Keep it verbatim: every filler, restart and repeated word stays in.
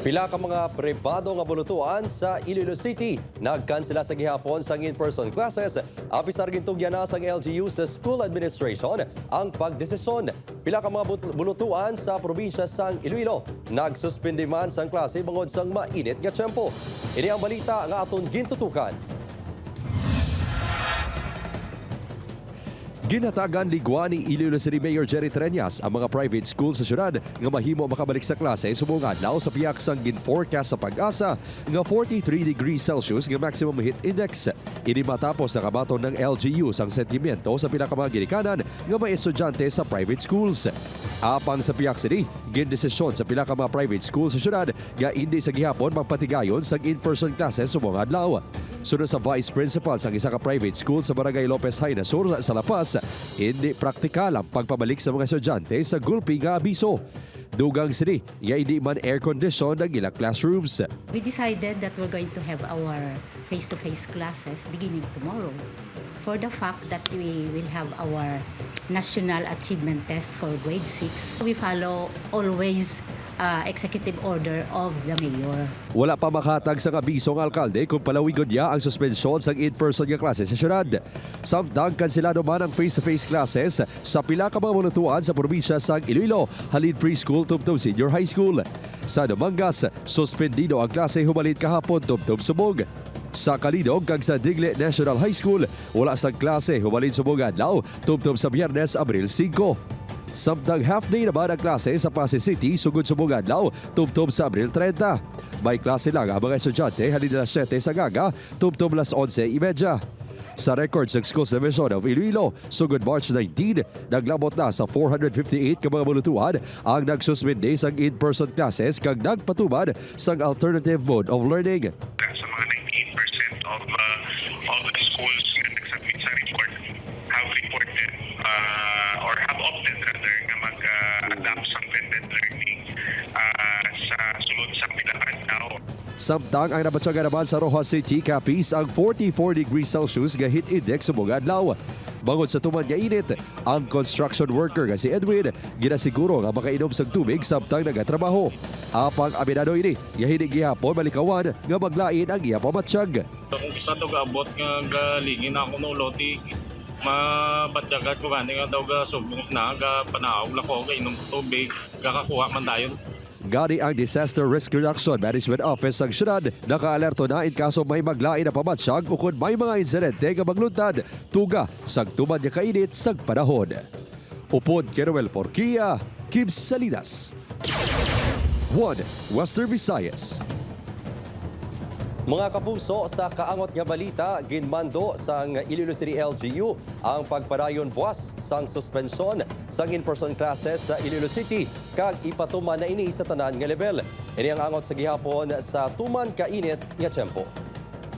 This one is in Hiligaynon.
Pila ka mga pribado nga bulutuan sa Iloilo City nagkansela sa gihapon sang in-person classes, apisar gintugyan na sang L G U sa school administration ang pagdesisyon. Pila ka mga but-, bulutuan sa probinsya sang Iloilo nagsuspindi man sang klase bangod sang mainit nga tiyempo. Ini ang balita nga aton gintutukan. Ginhatagan ligwa ni Iloilo City Mayor Jerry Treñas ang mga private school sa syudad nga mahimo makabalik sa klase subong adlaw sa pihak sang gin-forecast sa PAGASA nga forty-three degrees Celsius nga maximum heat index. Ini matapos nakabaton ng L G U sang sentimiento sa pila ka mga ginikanan nga may estudyante sa private schools. Apang sa pihak sini, gindesisyon sa pila ka mga private school sa syudad nga indi sa gihapon magpatigayon sang in-person classes subong adlaw. Suno sa Vice Principal sang isa ka private school sa Barangay Lopez Jaena Sur sa La Paz, indi praktikal ang pagpabalik sa mga estudyante sa gulpi nga abiso. Dugang sini nga indi man air condition ang ilang classrooms. We decided that we're going to have our face-to-face classes beginning tomorrow for the fact that we will have our national achievement test for grade six. We follow always uh, executive order of the mayor. Wala pa makahatag sang abiso ang alkalde kung palawigon niya ang suspensyon sang in-person nga klase sa syudad. Samtang kanselado man ang face-to-face classes sa pila ka mga bulutuan sa probinsya sang Iloilo, halin preschool tubtob senior high school. Sa Dumangas, suspendido ang klase humalit kahapon tubtob subong. Sa Calidog kag sa Digle National High School, wala sang klase humalit subong adlaw tubtob sa Biyernes, Abril singko. Samtang half day naman ang klase sa Passi City sugod subong adlaw tubtob sa Abril trenta. May klase lang ang mga estudyante halin alas siyete sa aga tubtob alas onse y media. Sa record sa Schools Division of Iloilo, sugod March nineteen, naglabot na sa four hundred fifty-eight ka mga bulutuan ang nagsuspindi sang in-person classes kag nagpatuman sang alternative mode of learning. Sa mga ninety-eight percent of, uh, of the schools nga nag-submit sa report have reported, uh, or have opted rather nga mag, uh, adapt sa blended learning, uh, sa sulod sa pila ka adlaw. Samtang ang nabatyagan naman sa Roxas City, Capiz, ang forty-four degrees Celsius nga heat index subong adlaw. Bangod sa tuman nga init, ang construction worker nga si Edwin ginasiguro nga makainom sang tubig samtang nagatrabaho. Apang aminado ini nga hindi gihapon malikawan nga maglain ang iya pamatyag. Kung isa daw gaabot nga galingin ako nulo, ti mabatyagan ko gani nga daw gasubong na, gapanaog lang ko, gainom ko tubig, gakakuha man dayon. Gani ang Disaster Risk Reduction Management Office sang syudad nakaalerto na in kaso may maglain na pamatyag ukon may mga insidente nga magluntad tuga sang tuman nga kainit sang panahon. Upod kay Roel Porquia, Kib Salinas, One Western Visayas. Mga kapuso, sa kaangot nga balita, ginmando sang Iloilo City L G U ang pagpadayon buwas sang suspensyon sang in-person classes sa Iloilo City kag ipatuman na ini sa tanan nga lebel. Ini ang angot sa gihapon sa tuman ka init nga tiyempo.